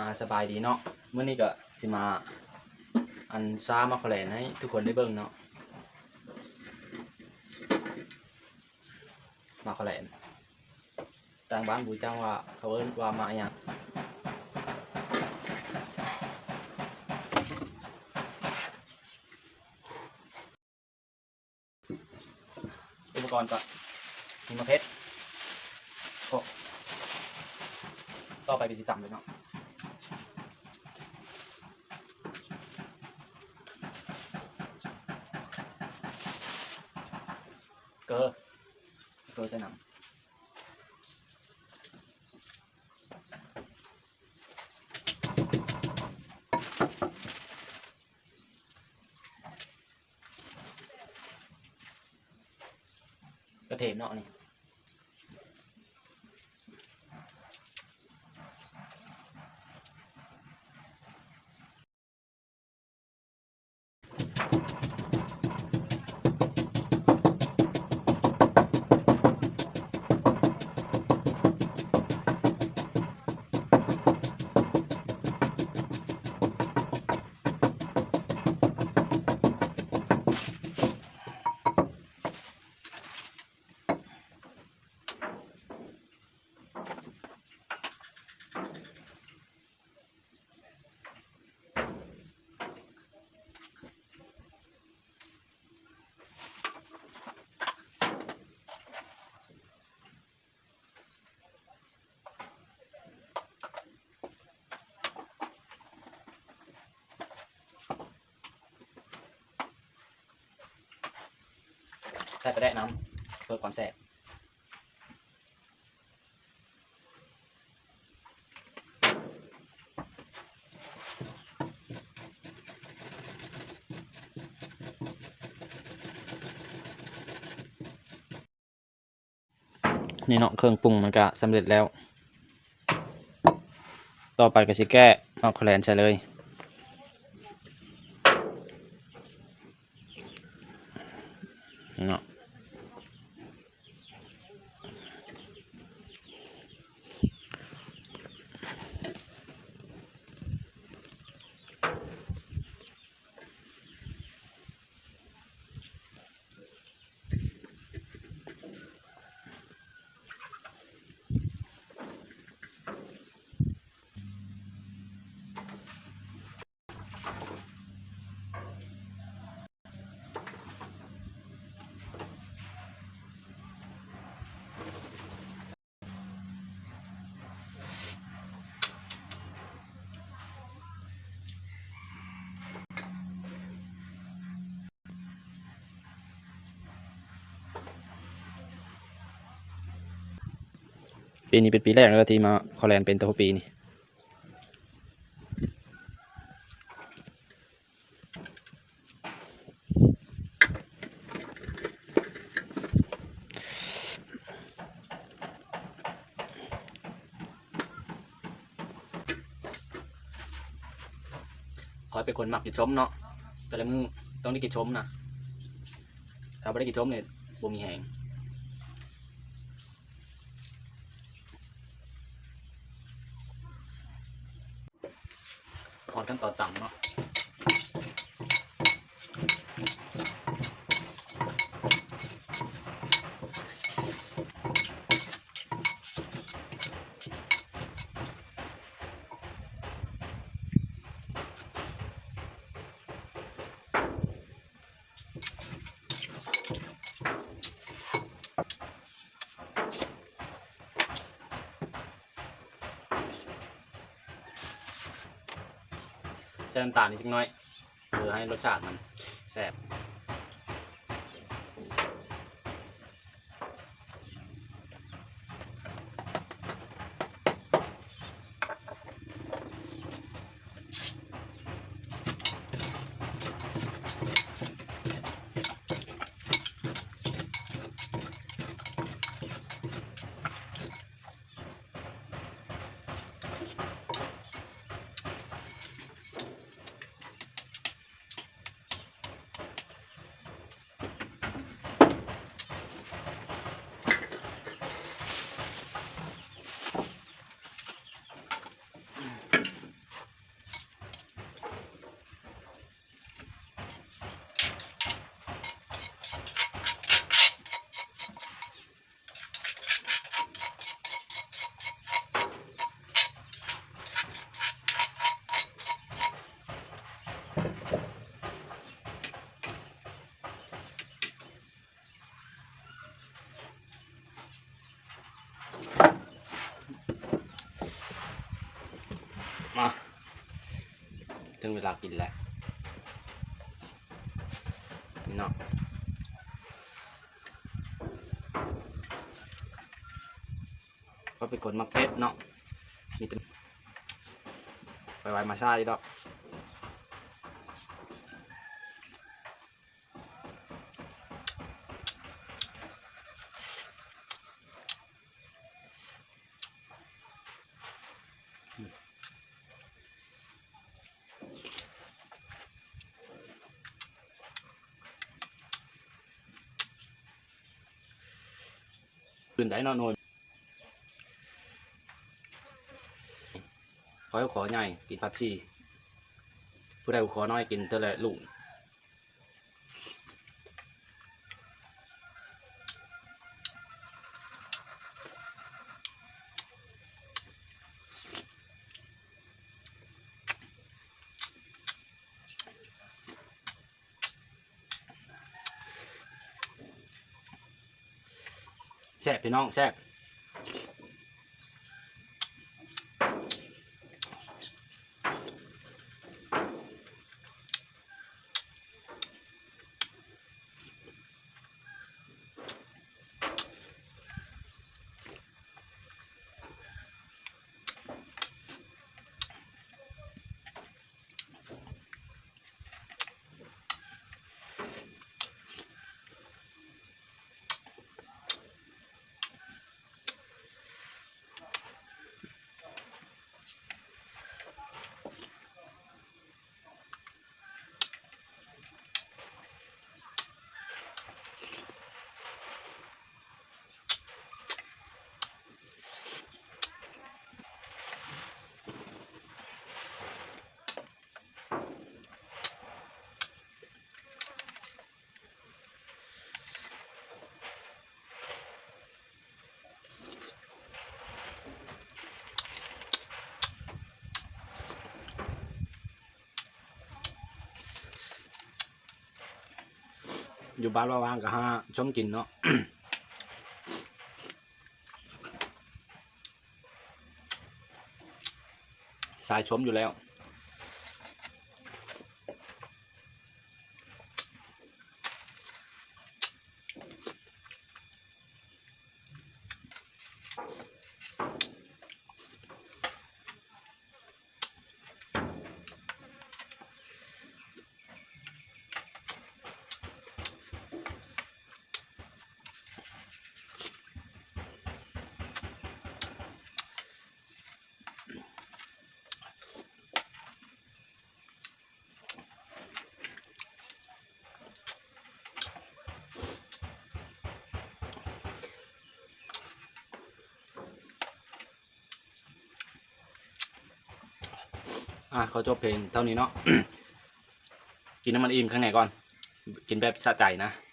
ອາ ສະບາຍດີເນາະ, ມື້ນີ້ກໍຊິມາ ອັນ ຊາໝາກຂະແຫຼນໃຫ້ທຸກຄົນໄດ້ເບິ່ງເນາະ. ໝາກຂະແຫຼນ ຕ່າງບ້ານບໍ່ຮູ້ຈັກວ່າເຂົາເອີ້ນວ່າໝາກຫຍັງ. ອຸປະກອນກໍມີໝາກເຜັດ ໂອ້ ຕໍ່ໄປກໍຊິຕຳເລີຍເນາະ. ເກີ ເກີໃສ່ນ້ຳ. ກະເທີມເນາະນີ້. ໃສ່ປາແດກນຳ ເພີ່ມຄວາມແຊບ. ນີ້ເນາະ ເຄື່ອງປຸງມັນກະສຳເລັດແລ້ວ. ຕໍ່ໄປກໍຊິແກະໝາກຂະແຫຼນໃສ່ເລີຍເນາະ. ປີນີ້ເປັນປີແລກແລ້ວທີ່ມາເຂົ້າແລ່ນເປັນ ແຕ່ຫົວປີນີ້. ຂ້ອຍເປັນຄົນມັກກິນສົ້ມເນາະ, ແຕ່ລະມື້ຕ້ອງໄດ້ກິນສົ້ມນະ, ຖ້າບໍ່ໄດ້ກິນສົ້ມນີ້ບໍ່ມີແຮງ. ຮອດຂັ້ນຕອນຕຳເນາະ. ໃສ່ນ້ຳຕານອີກຈັກໜ້ອຍ ເພື່ອໃຫ້ລົດຊາດມັນແຊບ. ອືມ ມາ ເຖິງເວລາກິນແລ້ວ ນີ້ເນາະ. ຂ້ອຍເປັນຄົນມັກເຜັດເນາະ ມີແຕ່ ໄປໄວມາຊ້າຢູ່ດອກ. ອື່ນໄດ້ເນາະໂນ້ຍ. ຂ້ອຍຂໍໃຫຍ່ກິນເປັບຊີ ຜູ້ໃດຂໍນ້ອຍກິນເທື່ອລະລູກ. ແຊບ ພີ່ນ້ອງ ແຊບ. ຢູ່ບ້ານວ່າງໆກໍຫາຊົມກິນເນາະ. ສາຍຊົມຢູ່ແລ້ວ. ອ່ະ ຂໍຈົບພຽງເທົ່ານີ້ເນາະ. ກິນໃຫ້ມັນອີ່ມຂ້າງໃນກ່ອນ ກິນແບບສະໃຈນະ.